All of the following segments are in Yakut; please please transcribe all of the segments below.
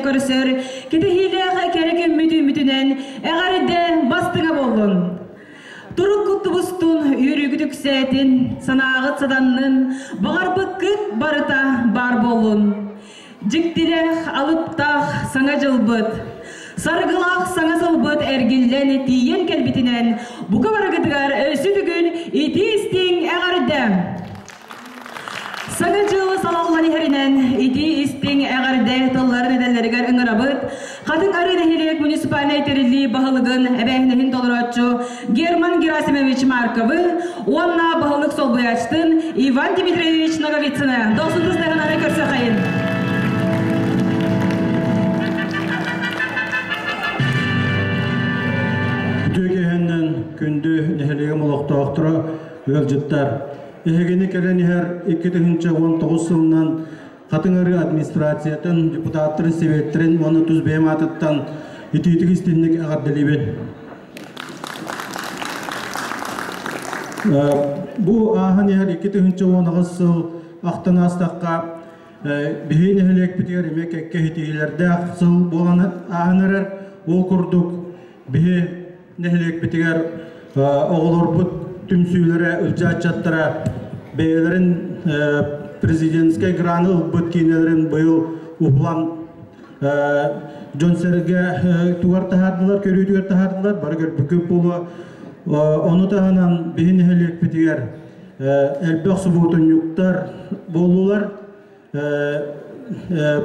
көрсөр кэтэһиилээх кэрэ күммүт үүммүтүнэн эҕэрдэ бастыҥа буоллун! Турук куттубустун, үөрүүгүт үксээтин, санааҕыт сатаннын, баҕарбыккыт барыта баар буоллун! Дьиктилээх, алыптаах саҥа дьылбыт, саргылаах саҥа сылбыт эргиллэн тиийэн кэлбитинэн бука барыгытыгар өссө бүгүн итии-истиҥ эҕэрдэ! Саҥа дьыл салаллан иһэринэн итии-истиҥ эҕэрдэ тылларын этэллэригэр ыҥырабыт Хатыҥ Арыы нэһилиэк муниципальнай тэриллии баһылыгын эбээһинэһин толорооччу Герман Герасимович Марковы уонна баһылык солбуйааччытын Иван Дмитриевич Ноговицыны дохсун тыстаһынары көрсөхайын. Үтүө киэһэннэн күндү нэһилиэгим олохтоохторо, ыалдьыттар! Эһигини кэлэн иһэр 2019 сылынан Хатыҥ Арыы администрациятын, депутаттарын сэбиэттэрин уонна тус бэйэм аатыттан итиитик истинник эҕэрдэлиибин. Бу ааһан иһэр 2018 сыл ахтан аастахха, биһиги нэһилиэкпитигэр эмиэ кэккэ иһитиилэрдээх сыл буолан ааһан эрэр. Ол курдук биһи нэһилиэкпитигэр оҕолорбут түмсүүлэрэ, ыччаттара бэйэлэрин президентскэй граны ылбыт киинэлэрин быйыл уһулан дьон-сэргэ тугар таһаардылар, көрүүтүгэр таһаардылар, бары көрбүккүт буолуо. Ону таһынан биһи нэһилиэкпитигэр элбэх субуотунньуктар буоллулар.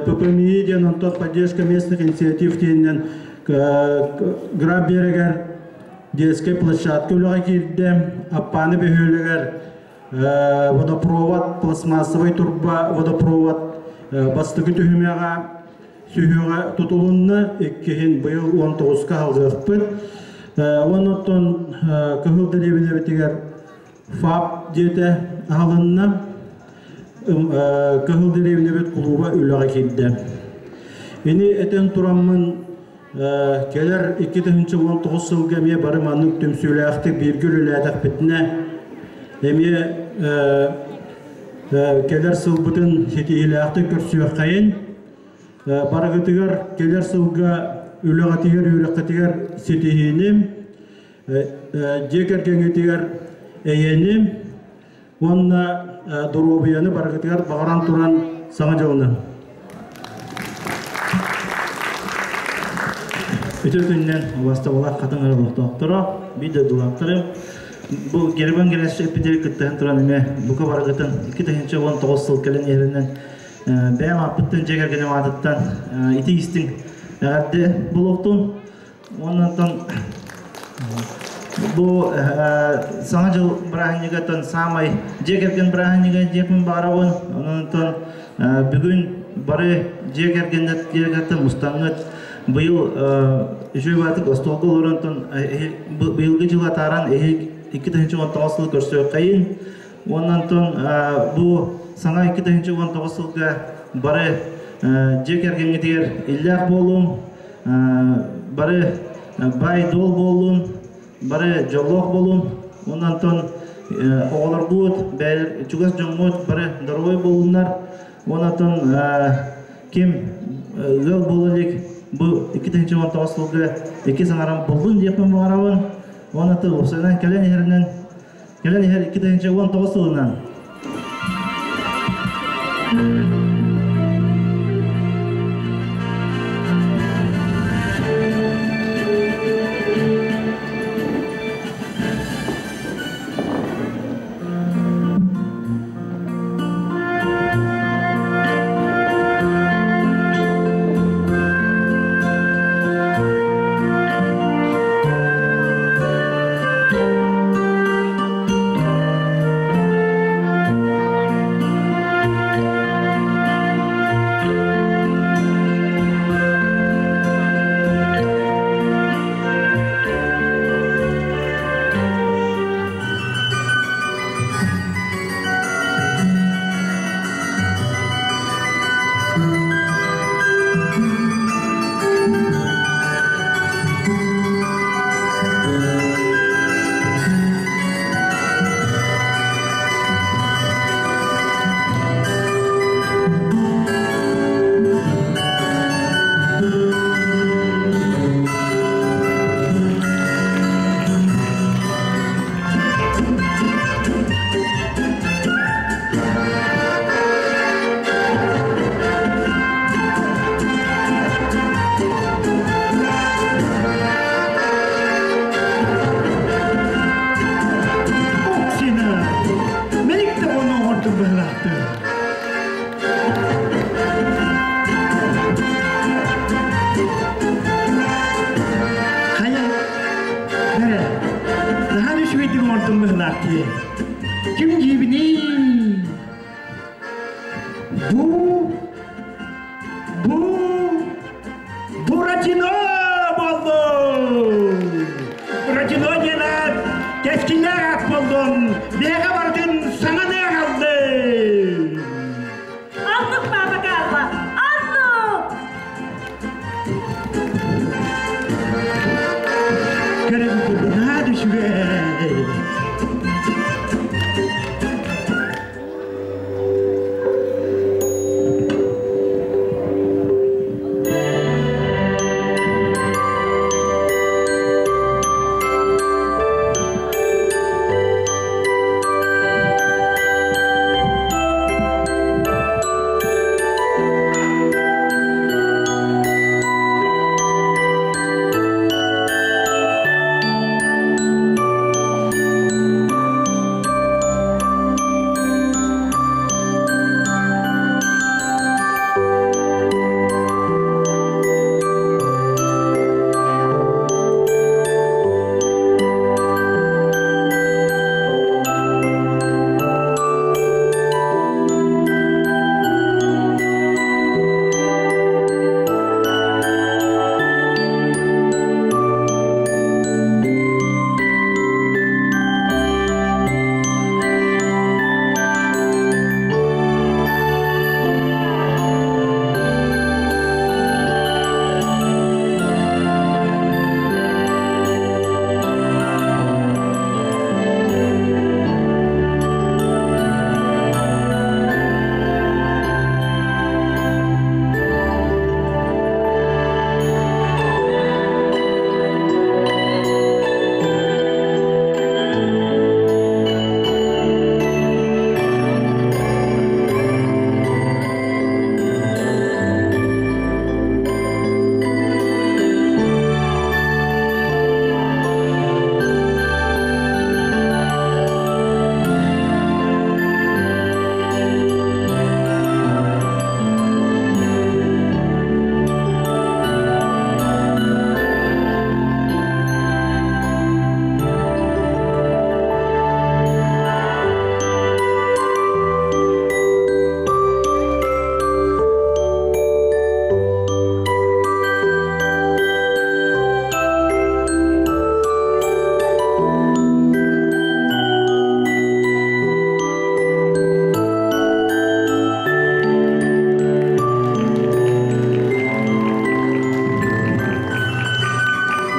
ППМИ диэн онтон поддержка местных инициатив диэнинэн Граб биэрэгэр детскай площадка үлэҕэ киирдэ. Аппааны бөһүөлэгэр водопровод, пластмассовай турба водопровод бастакы түһүмэҕэ сүһүөҕэ тутулунна. Иккиһин быйыл 19-ка халыахпыт. Уонна оттон Кыһыл дэриэбинэбитигэр ФАП диэтэ аһылынна. Кыһыл дэриэбинэбит кулууба үлэҕэ киирдэ. Ини этэн тураммын кэлэр 2019 сылга эмиэ бары маннык түмсүүлээхтик бииргэ үлэлээтэхпитинэ эмиэ кэлэр сылбытын ситиһиилээхтик көрсүөххэйин. Барыгытыгар кэлэр сылга үлэҕитигэр, үөрэххитигэр ситиһиини, дьиэ кэргэҥҥитигэр эйэни уонна доруобуйаны барыгытыгар баҕаран туран Саҥа дьылынан! Үтүө күнүнэн убастабылаах хатыҥ олохтоохторо, биир дойдулаахтары бу Герман Герасимович эппитигэр кыттыһан туран эмиэ бука барыгытын 2019 сыл кэлэн иһэринэн бэйэм ааппыттан дьиэ кэргэним аатыттан итии истиҥ эҕэрдэ буолуохтун. Уонна бу Саҥа дьыл бырааһынньыгыттан саамай дьиэ кэргэн бырааһынньыга диэхпин баҕарабын. Онон бүгүн бары дьиэ кэргэннэр мустаҥҥыт быйыл үчүгэй баатык остуолга олорон быйылгы дьыл атааран эһиги 2019 сылы көрсүөххэйин. Уонна бу саҥа 2019 сылга бары дьиэ кэргэҥҥитигэр иллээх буолуҥ, бары баай-дуол буоллун, бары дьоллоох буолун. Онон оҕолорбут, чугас дьоммут бары доруобай буоллуннар. Онон ким ыал буола илик бу 2019 сылга икки саҥаран буллун диэхпин баҕарабын. Уонна уопсайынан кэлэн иһэринэн кэлэн иһэр 2019 сылынан оҥордум быһыылаахтыы. Хайа, бэрэ, наһаа үчүгэйдик оҥордум быһыылаах дии. Ким диибиний? Бу, бу, Буратино буоллун! Буратино диэн аат кэскиллээх аат буоллун! Биһиэхэ барытын саҥаны аҕаллын! Аннук, папа Карло! Аннук! Көрөн наһаа да үчүгэй!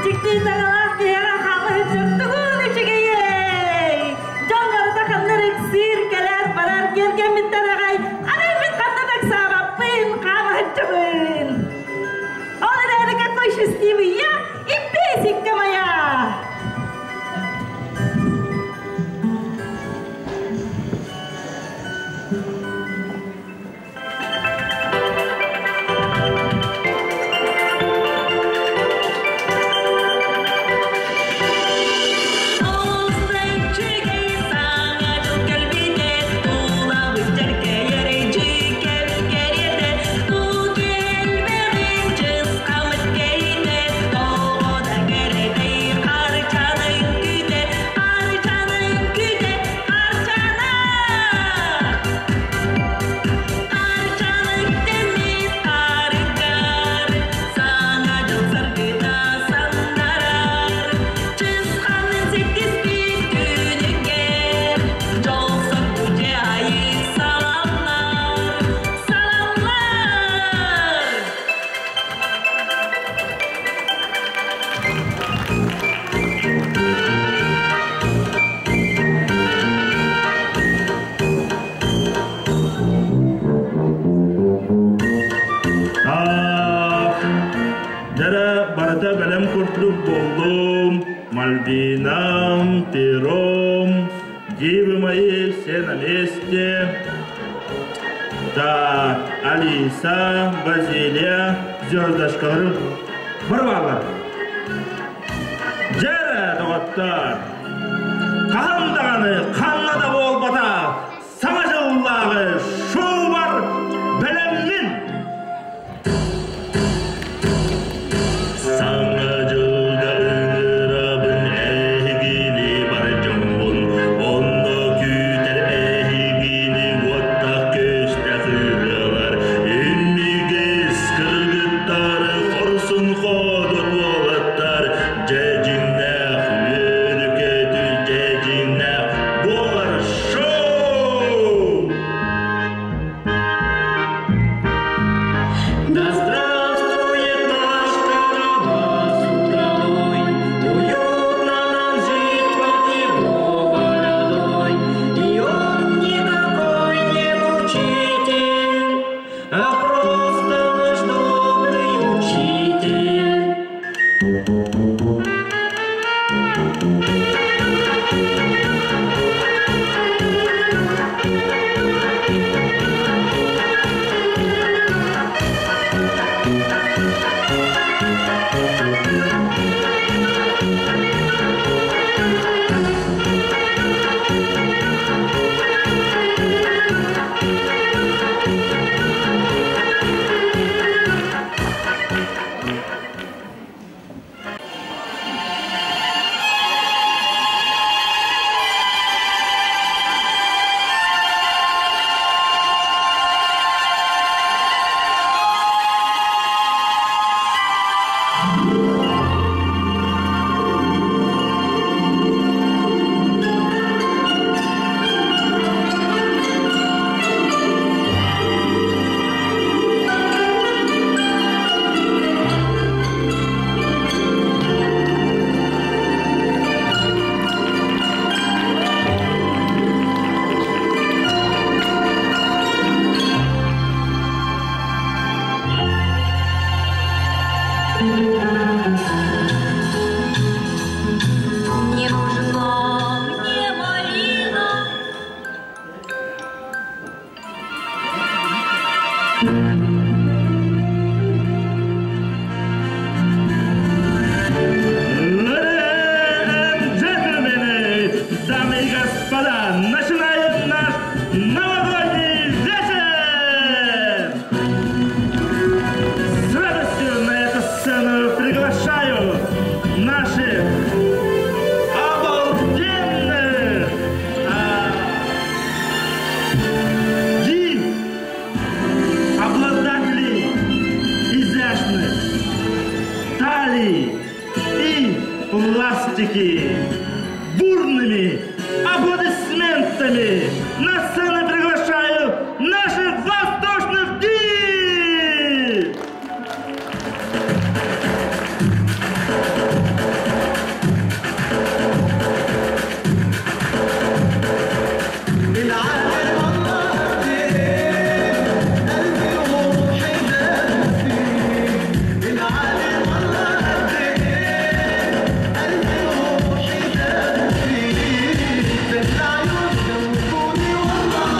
Дьикти саҥалаах киһиэхэ хаалыһы чертугун үчүгэйэй! Дьон барыта ханна эрэ ыксыыр, кэлэр, барар, киэргэммиттэр аҕай, аны мин ханна да ыксаабаппын, хаамаһыччыбын. Ол эрээри какой счастливый я и песенка моя! Так, дьэрэ барыта бэлэм курдук буоллум. Мальвинам, Пером, Дивы мои все на месте. Так, Алиса, Базилия, звездочкаларым бар бааллар. Дьэрэ, доҕоттор, хаһан даҕаны ханна да буолбата саҥа дьыл сыллааҕы шоубар бэлэммин! Саҥа дьылга ыҥырабын эһигини бар дьоммун, онно күүтэр эһигини уоттаах көстөх ырыалар, имигэс кыргыттар, хорсун ходот уолаттар, дьэ дьиҥнээх үөрүкөтү, дьэ дьиҥнээх буолар шоу! Да здравствует наш Карабас родной, Уютно нам жить под его бородой, И он никакой не мучитель, А просто наш добрый учитель. Не нужна мне малина. Ladies and джентльмены, дамы и господа, начинает наш новогодний вечер! С радостью на эту сцену приглашаю наши обалденных див, обладателей изящных талий и пластики. Бурными аплодисментами на сцену приглашаю наших воздушных див! العيون دوبوني والله.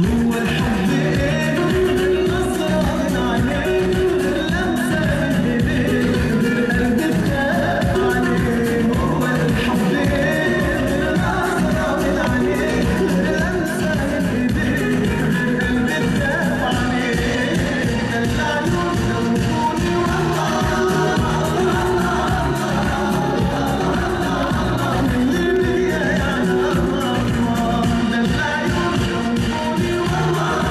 هو الحب ايه غير نظرة من عينيه، غير لمسة من ايديه، غير قلب تخاف عليه. هو الحب ايه غير نظرة من عينيه، غير لمسة من ايديه، غير قلب تخاف عليه. دلعيون دوبوني والله اللي بيا يعلم الله. دلعيون دوبوني والله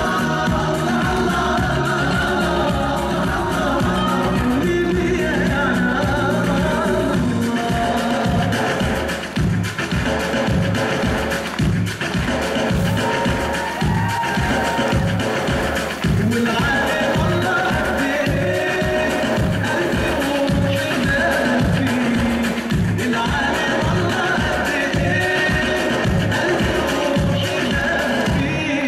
اللي بيا يعلم. والعالي والله قد ايه قلبي وروحي دام فيه. العالي والله قد ايه قلبي وروحي دام فيه.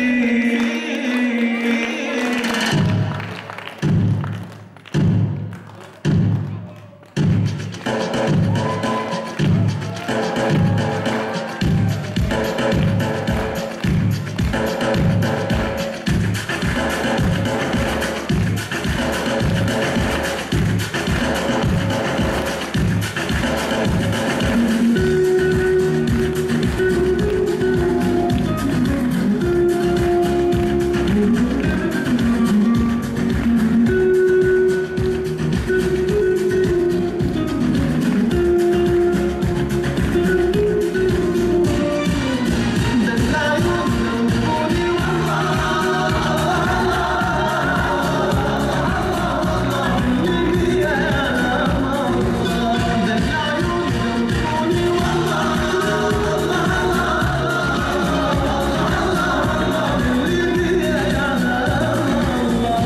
دلعيون دوبوني والله اللي بيا يعلم الله. دلعيون دوبوني والله اللي بيا يعلم الله.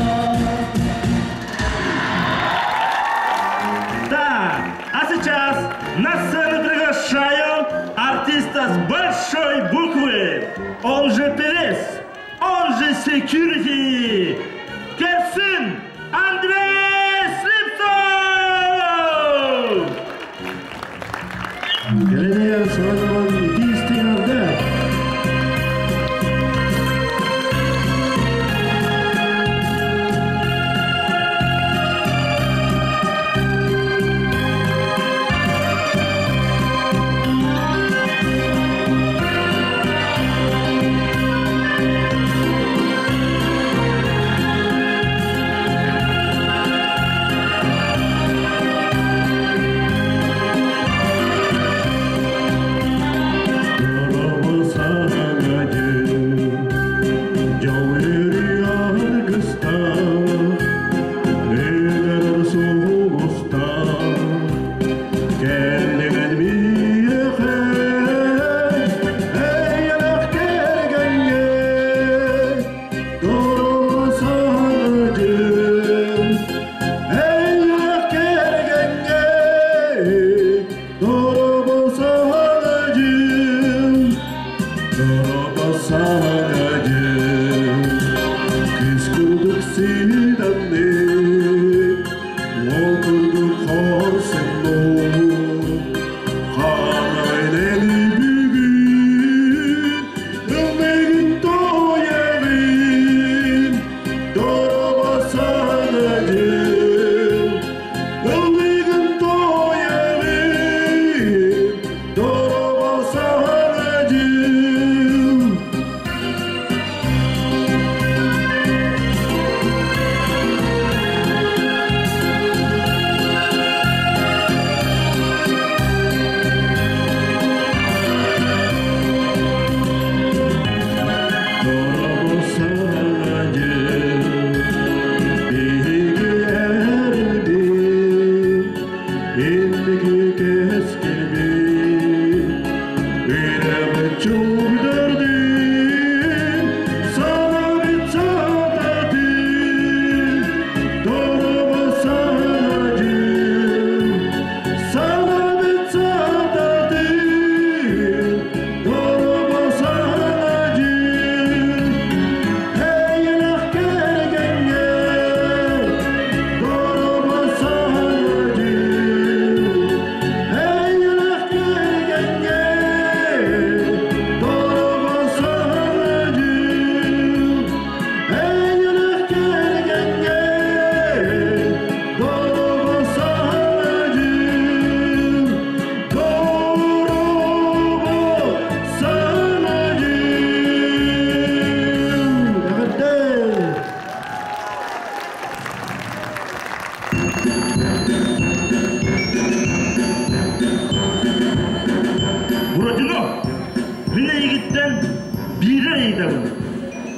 Так, а сейчас на сцену приглашаю артиста с большой буквы. Он же певец, он же security. Керсин Андрей Слепцов! Кэлэн сылынан итии истиҥ эҕэрдэ.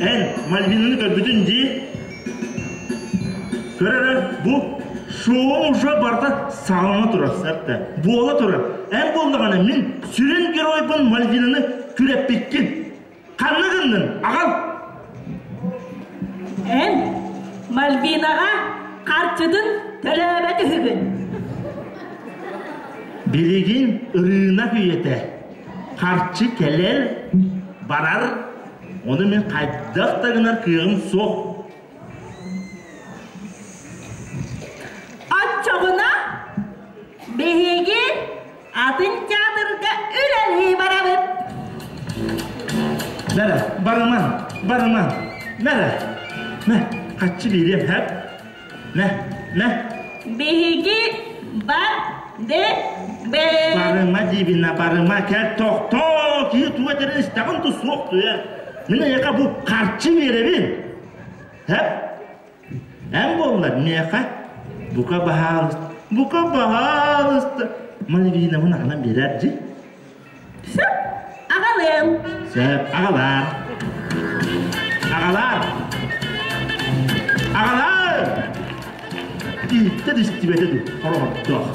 Эн Мальвинаны көрбүтүн дии. Көр эрэ, бу шоу уже барыта саҕалана турар, сэртэ. Буола турар. Эн буоллаҕына мин сүрүн геройбун Мальвинаны күрэппиккин. Ханна гыннын, аҕал! Эн Мальвинаҕа харчытын төлөөбөт үһүгүн. Билигин ырыынак үйэтэ. Харчы кэлэр, барар, ону мин хайдах да гынар кыаҕым суох. Оччоҕуна биһиги атын театрга үлэлии барабыт. Бэрэ, барыман, барыман, бэрэ. Мэ, хаччы биэриэм, һэп. Мэ, мэ. Биһиги бар де бе. Барыма диибинэ, барыма, кэл тохтоо, киһи туга этэрин истэҕин тус суох туйа. Мин эйиэхэ бу харчы биэрэбин. Һэп. Эн буоллар миэхэ бука баһаалыста, бука баһаалыста Мальвинабын аҕалан биэрээр дии. Сөп, аҕалыам. Сөп, аҕалаар. Аҕалаар. Аҕалаар! Ииттэ истибэтэ дуу, хороҕордоох.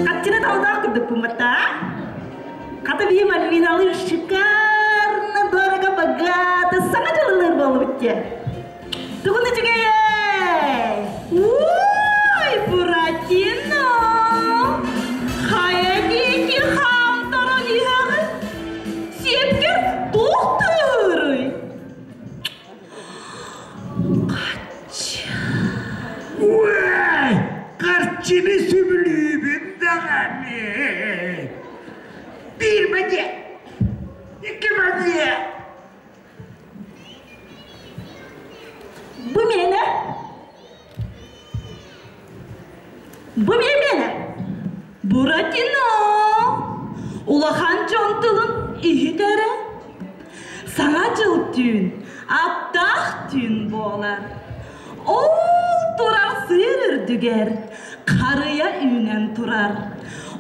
Хаччыны талдаах курдукпун батта. Хата биһи Мальвиналыыр шикарно, дорого, богато, саҥа дьылылыыр буоллубут дии. Тугун үчүгэйэй! Уй, Буратино! Хайа диэки хаамтаран иһэҕин? Сиэпкэр туох тыырый? Хачча. Уэй, харчыны сөбүлүүбүн даҕаны. Биир бадьа, икки бадьа. Бу миэнэ. Бу миэнэ. Буратино! Улахан дьон тылын иһит эрэ. Саҥа дьыл түүн, аптаах түүн буолар. Ол турар сыыр үрдүгэр харыйа үүнэн турар.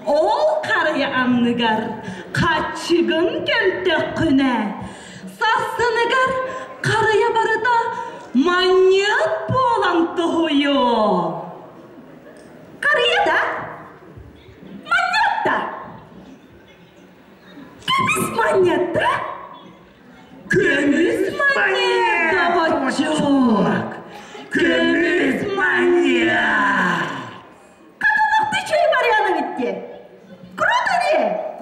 Ол харыйа анныгар хаччыгын көмтөххүнэ, сарсыныгар харыйа барыта манньыат буолан тоһуйуо. Харыйа да, манньыат да, көмүс манньыат да, көмүс манньыат доҕоччуок, көмүс манньыат. Катанах ты чей Марьяна битте? Круто не?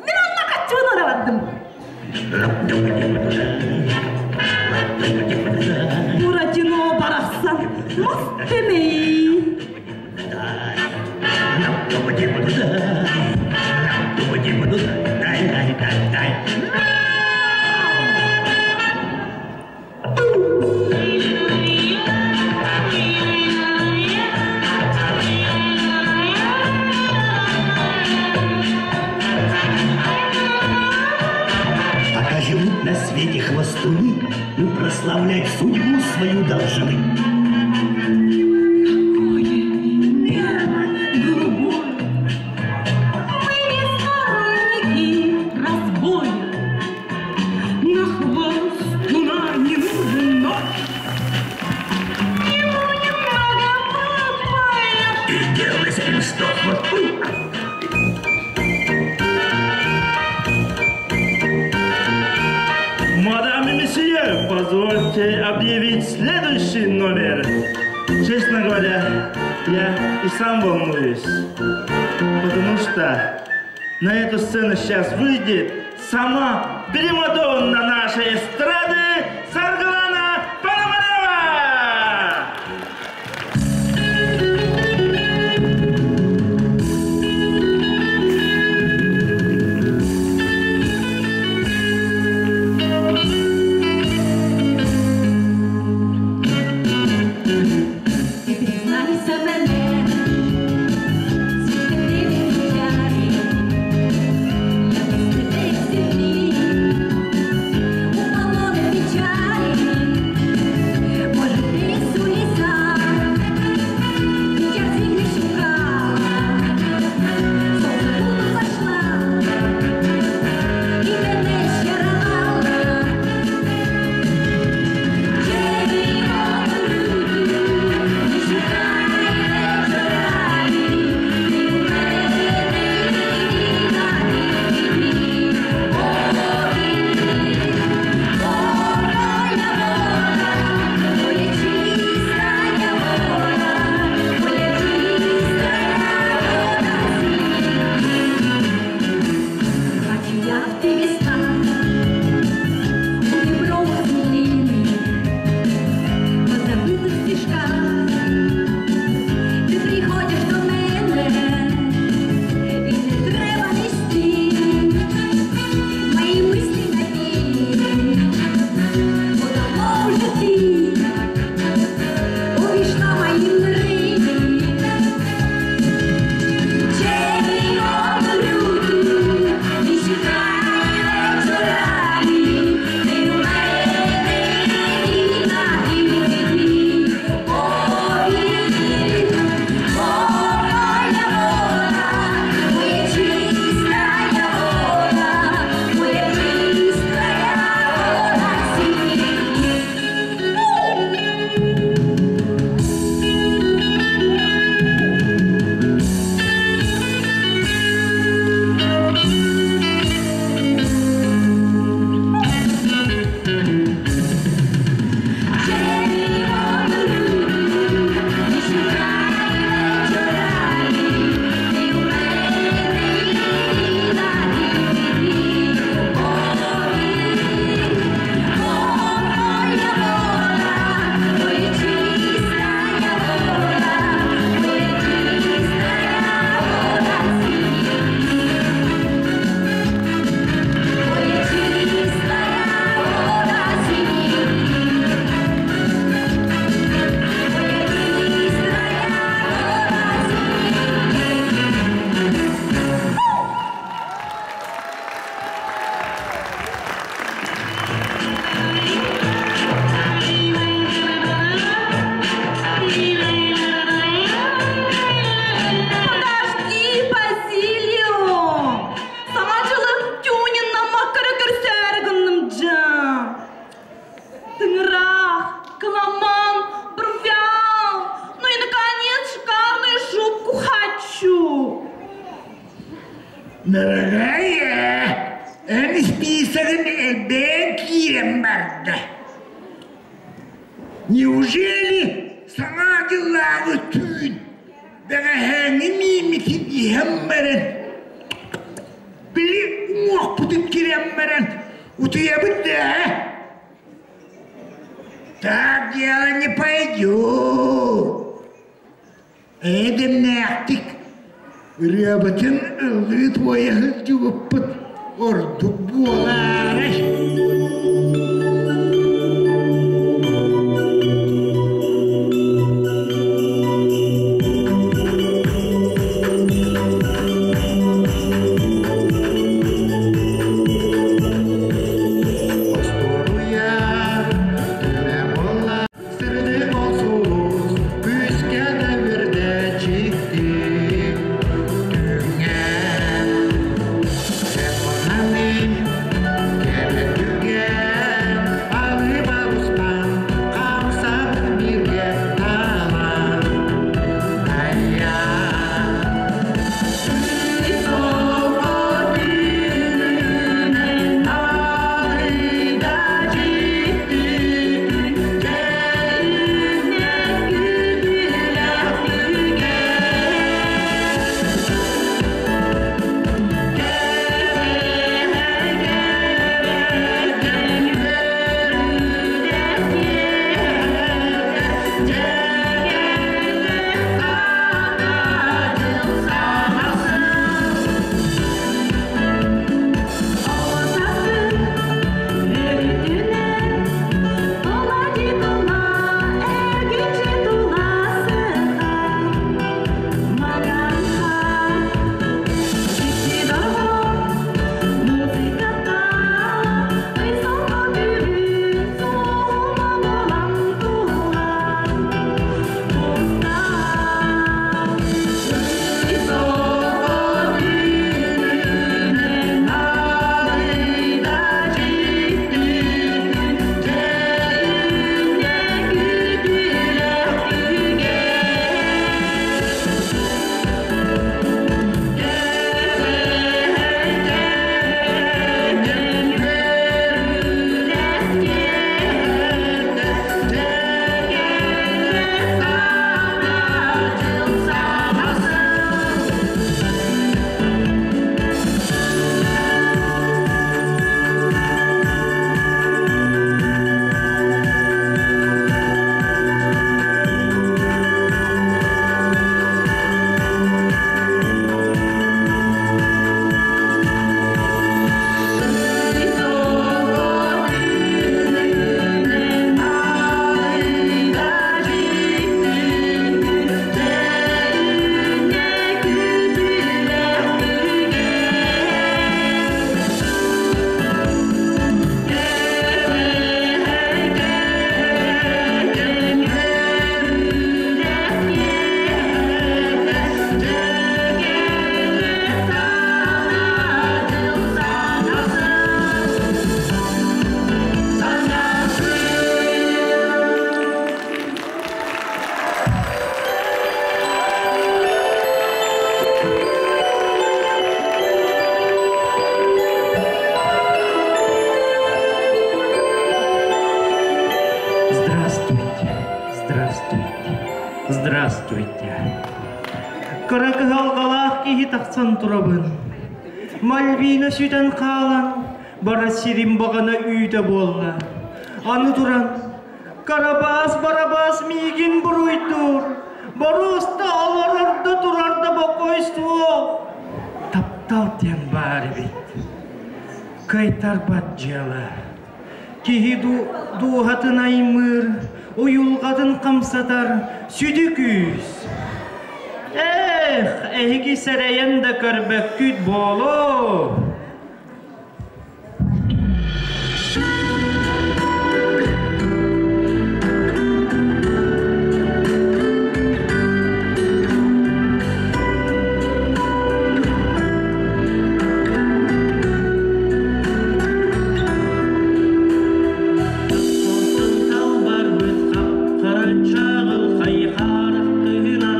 Мен анна каччуун ора бардым. Буратино барахсан мас темей. Пока живут на свете хвостуны, мы прославлять судьбу свою должны. Какое небо голубое! Мы не сторонники разбоя. На хвост луна не нужен ночь. Ему немного покоя. И делай с этим что вот Мадам и месье, позвольте объявить следующий номер. Честно говоря, я и сам волнуюсь, потому что на эту сцену сейчас выйдет сама примадонна нашей эстрады Саргалана Пономарева! Ти признайся мене, звідки ти відчай, я без тебе землі, у полоне печалі, може, десь у лісах, я землі шукала, сонце буду зайшла, і мене щарувала. Бачу я в тих містах, у дібровах зміни, по забитих стіжках, ти приходиш до мене, і не треба нести мої мислі на біль, бо давно вже ти увійшла в мої мрії. Червону руту не шукай. Испиисэгин элбээн киирэн барда. Неужели саҥа дьыллааҕы түүн бэҕэһээҥҥи мииммитин иһэн баран, били уҥуохпутун кирэн баран утуйабыт да? Так дело не пойдет. Эйэ-дэмнээхтик ырыабытын ыллыы-туойа сылдьыбыппыт ордук буолаарай? Остуоруйа түмэ буолла Сырдык ол сулус күүскэ да үрдэ дьикти күҥҥэ Сэмонами кэрэ түгэн алыба устан хамсабыт бииргэ таалан айан Здравствуйте, здравствуйте, здравствуйте. Кыра кыһалҕалаах киһи тахсан турабын. Мальвина сүтэн хаалан, бара сирим баҕана үүтэ буолла. Аны туран, Карабаас Барабаас миигин буруйдуур. Боруоста олорор да турар да бокой суох. Таптал диэн баар эбит. Кыайтарбат дьыала. Киһи дууһатын аймыыр, уйулҕатын хамсатар сүдү күүс. Эх, эһиги сэрэйэн да көрбөккүт буолуо. Талбарбыт хап-хара чаҕылхай харах кыһына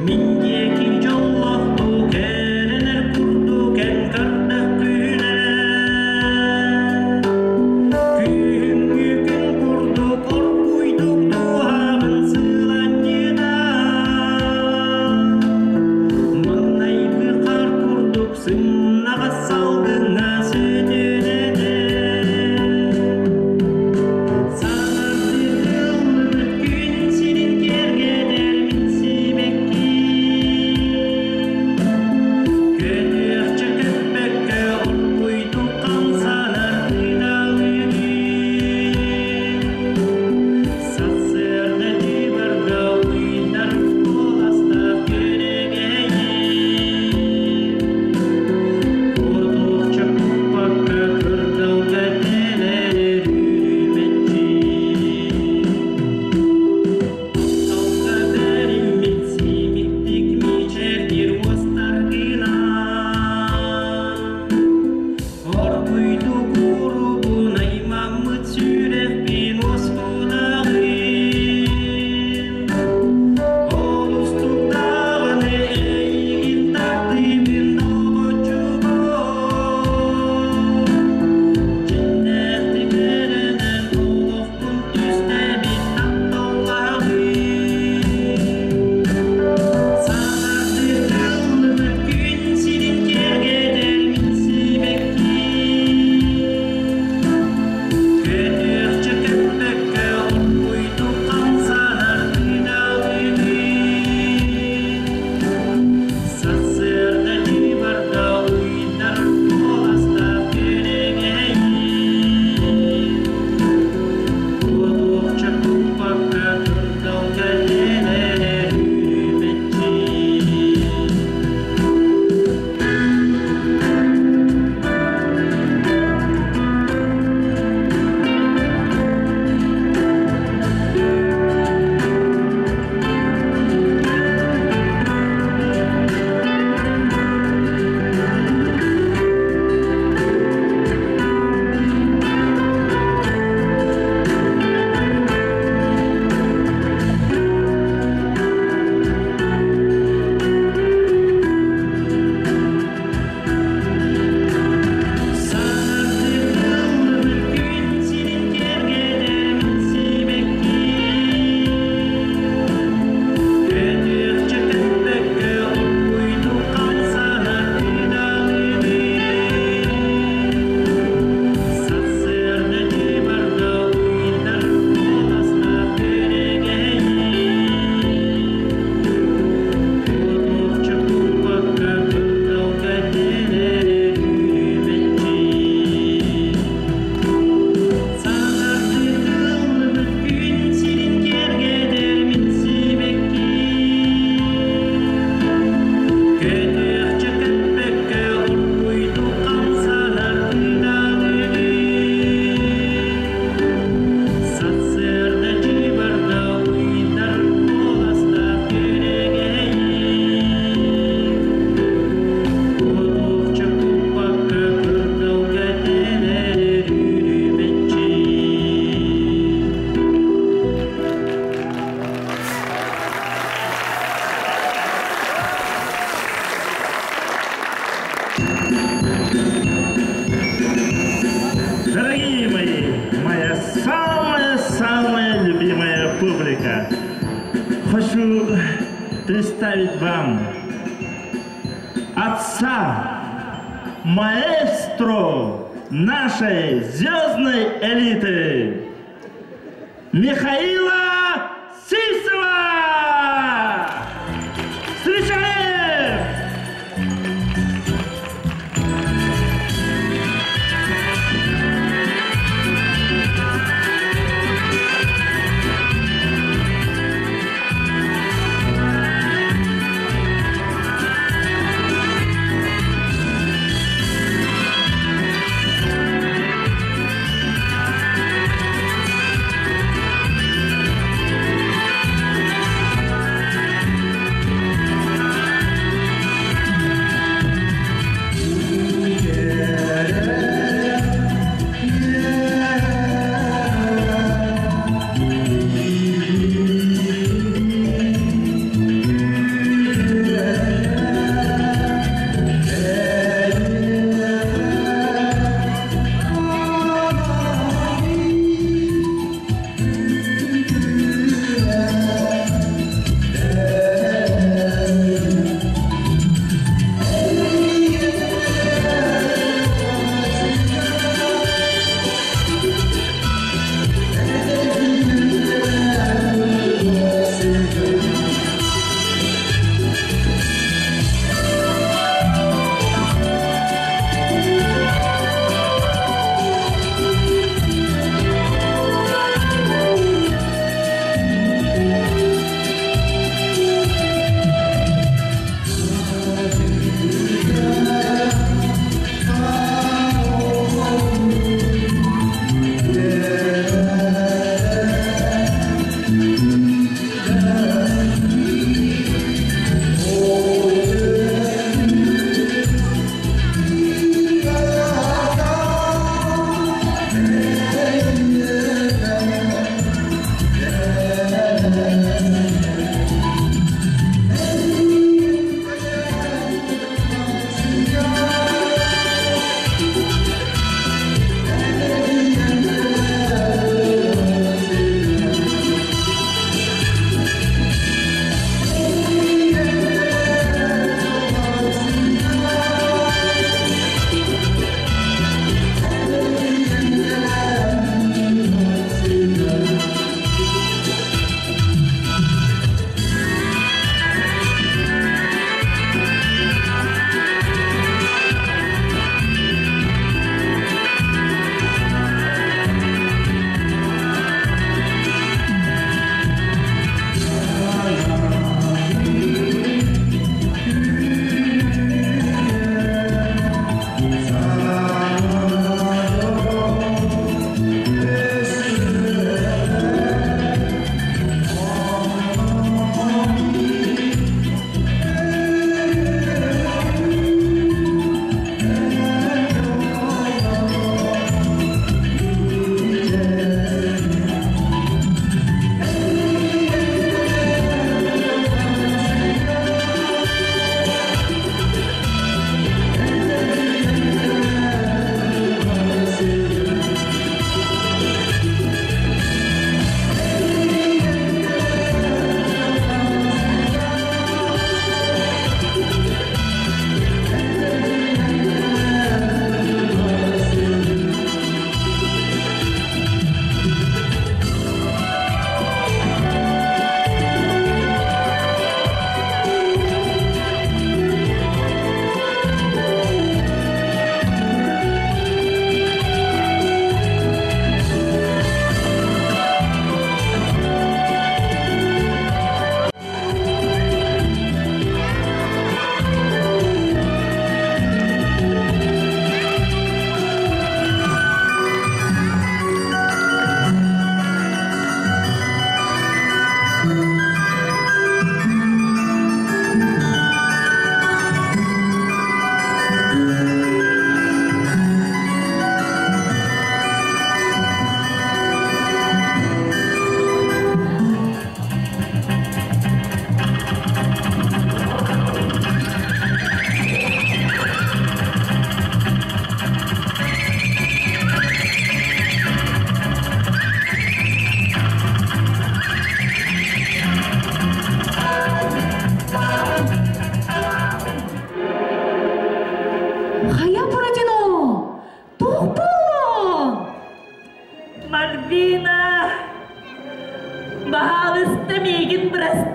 Мин диэки дьоллохтуу. представить вам отца, маэстро нашей звездной элиты Михаила Сивцева! Встречаем!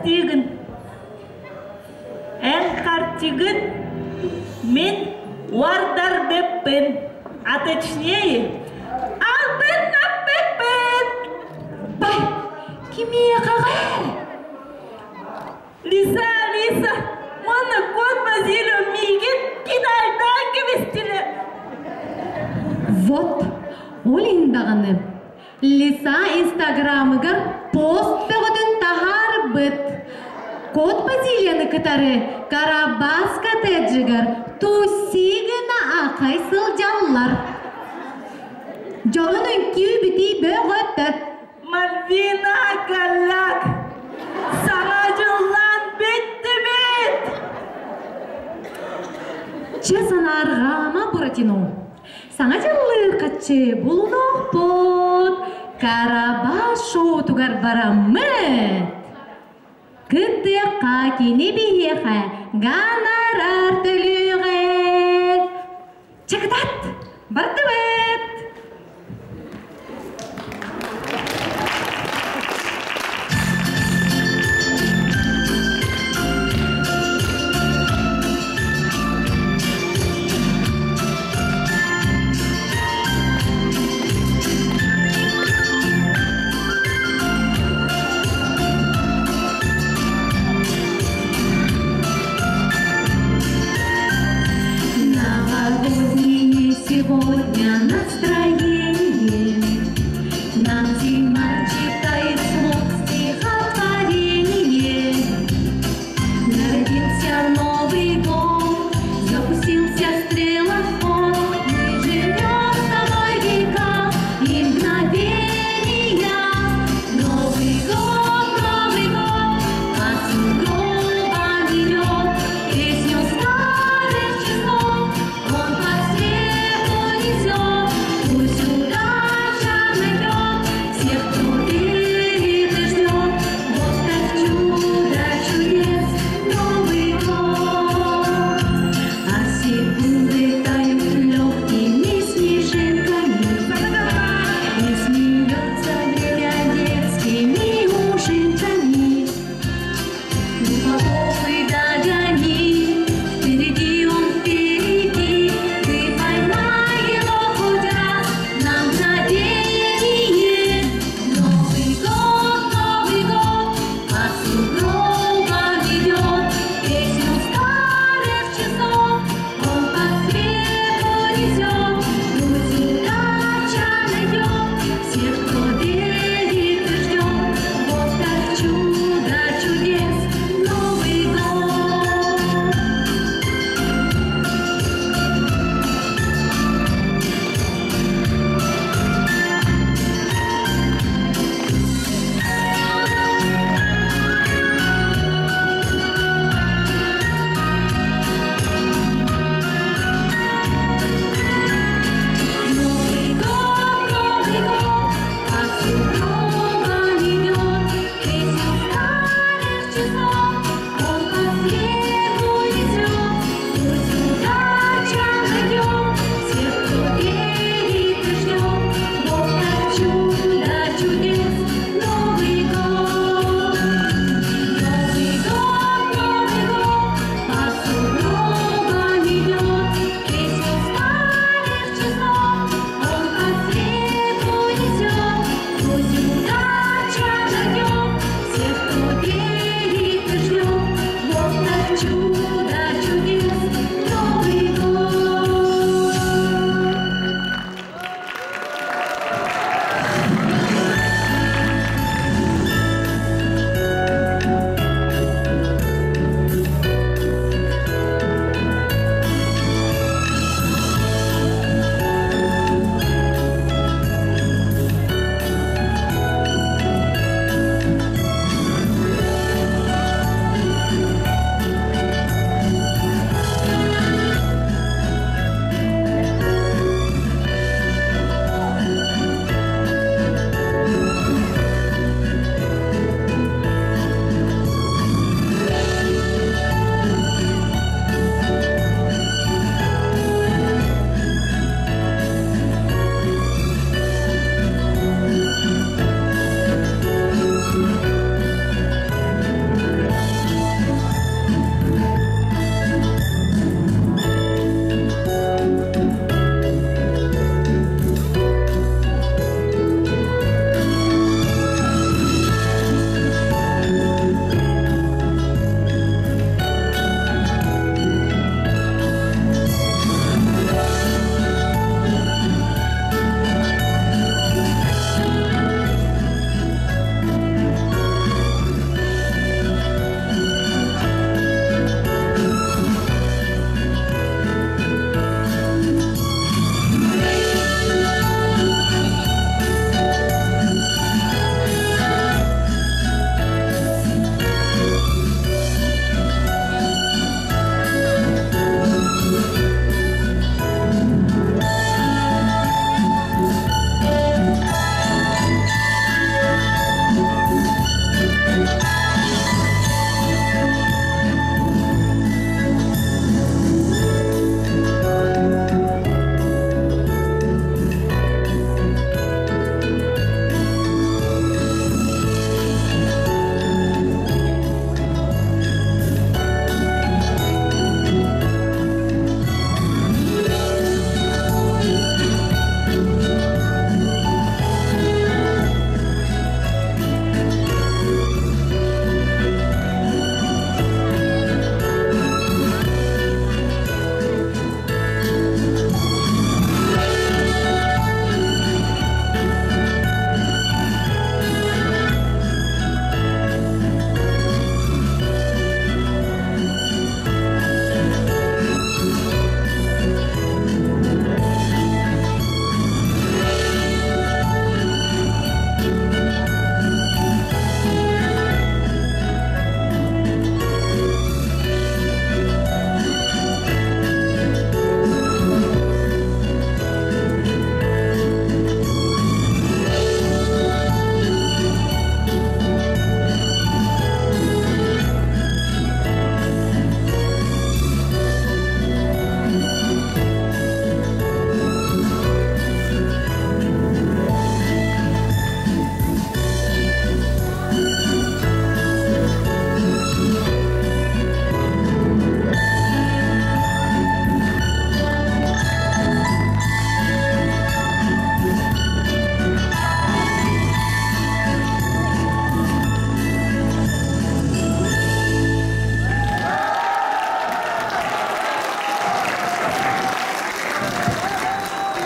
Бырастыы гын. Эн харчыгын мин уордарбыппын, а точнее, албыннаппыппын. Бай, кимиэхэҕэ? Лиса, Лиса, уонна кот Базилио миигин кидайдаан кэбистилэр. Вот, ол иһин даҕаны Лиса инстаграмыгар пост бөҕөтүн таһаарбыт. Кот Базилияны кытары Карабас коттеджыгар тусси гына акай сылдьаллар. Дьонун үҥкүү-битии бөҕөтө. Мальвина Голяк, саҥа дьыллаан бүттүбүт! Чэ санаарҕаама Буратино. Саҥа дьыллыыр хаччы булунуохпут, Карабас шоутугар бараммыт. Кыттыахха кини биһиэхэ гонорар төлүөҕэ. Чыкытат! Бардыбыт! Новогоднее сегодня настроение. Нам зима читает вслух стихотворение. Народился Новый год, запустился стрелоход. Мы живем с тобой века и мгновения. Новый год, Новый год, по сугробам идет. Песню старых часов он по снегу несет.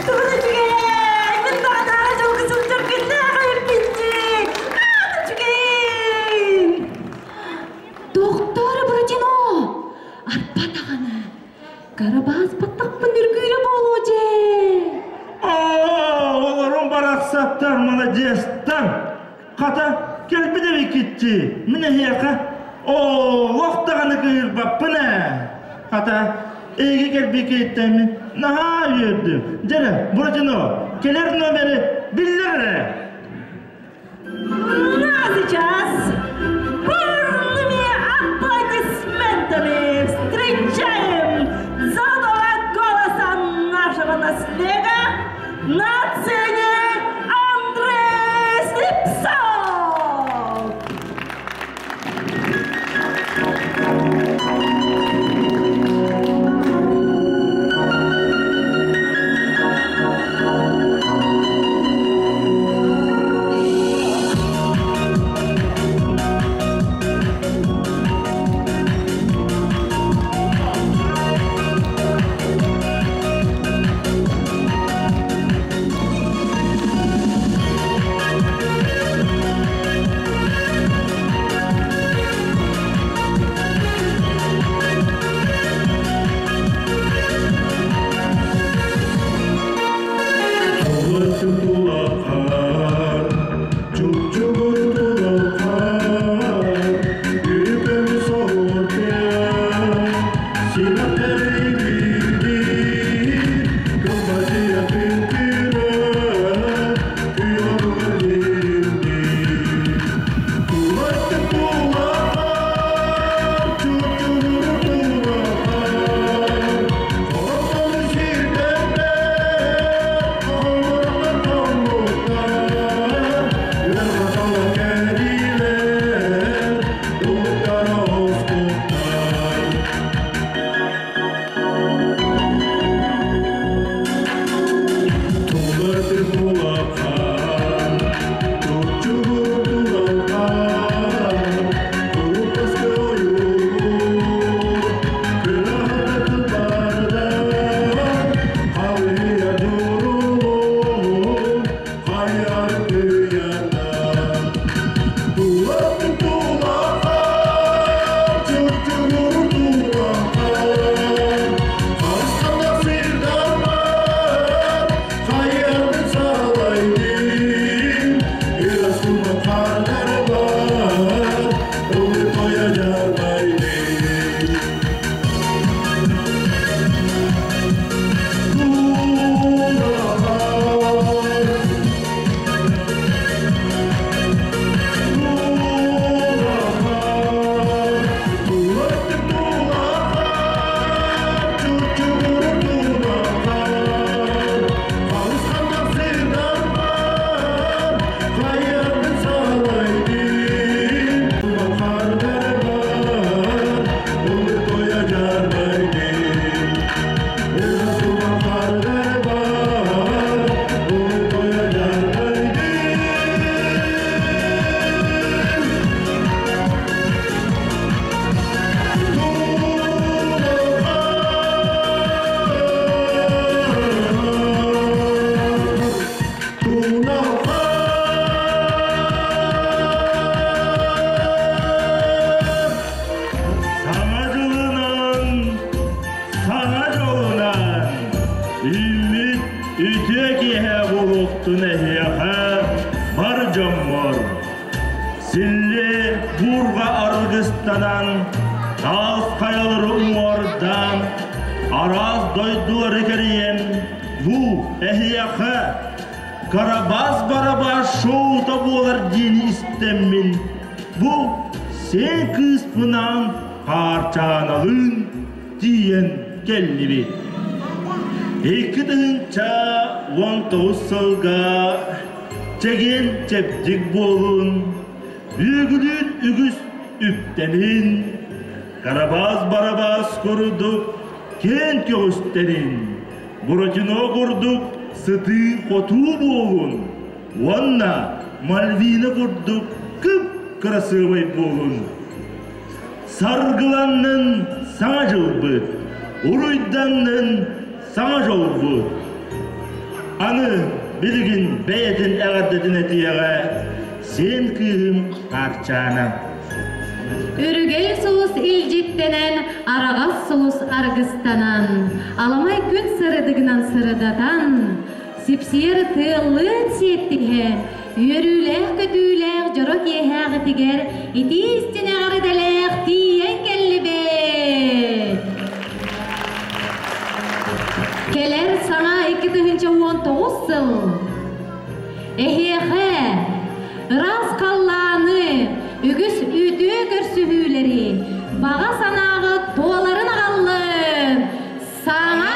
Тугун үчүгэй! Мин баҕатааҕы дьолго сылдьар күннээх эбиппин Аата үчүгэй! Доктор Бородино! Арба даҕаны, Карабас баттахпын үргүүрэ буолуо дьэ! Оо, олорун барахсаттар, маладьыастар! Хата, кэлбит эбиккитчи, мин эһиэхэ олох даҕаны кыыһырбаппын ээ. Хата, эйиги кэлбиккиттэн мин наһаа үөрдүм. Дьэрэ, Буратино, кэлэр номеры биллэр эрэ. Ну а сейчас бурными аплодисментами встречаем золотого голоса нашего наслега на сцене Андрей Слепцов! Саҥа дьылынан, саҥа дьолунан, үүммүт үтүө киэһэ буолуохтун эһиэхэ бар дьоммор. Силле буурҕа аргыстанан, таас хайалары уҥуордаан, араас дойдулары кэрийэн, бу эһиэхэ Карабас-Барабас шоута буолар диэни истэммин, бу сиэн кыыспынаан Хаарчааналыын тиийэн кэллибит. 2019 сылга чэгиэн чэбдик буолун, үөгүлүүр үгүс үптэнин, Карабас-Барабас курдук киэн көҕүстэрин, Буратино курдук сытыы-хотуу буолун уонна Мальвина курдук кып-кырасыабай буолун. Саргыланнын саҥа дьылбыт, уруйданнын саҥа дьолбут. Аны билигин бэйэтин эҕэрдэтин этиэҕэ сиэн кыыһым Хаарчаана. Үрүгэй сулус илдьиттэнэн, араҕас сулус аргыстанан, аламай күн сырыдыгынан сырыдатан, сипсиэр тыаллыын сиэттиһэн, үөрүүлээх-көтүүлээх дьоро киэһээҕитигэр итии истин эҕэрдэлээх тиийэн кэллибит! Кэлэр саҥа 2019 сыл Эһиэхэ ыраас халлааны, үгүс үтүө көрсүһүүлэри, баҕа санааҕыт туоларын аҕаллын! Саҥа!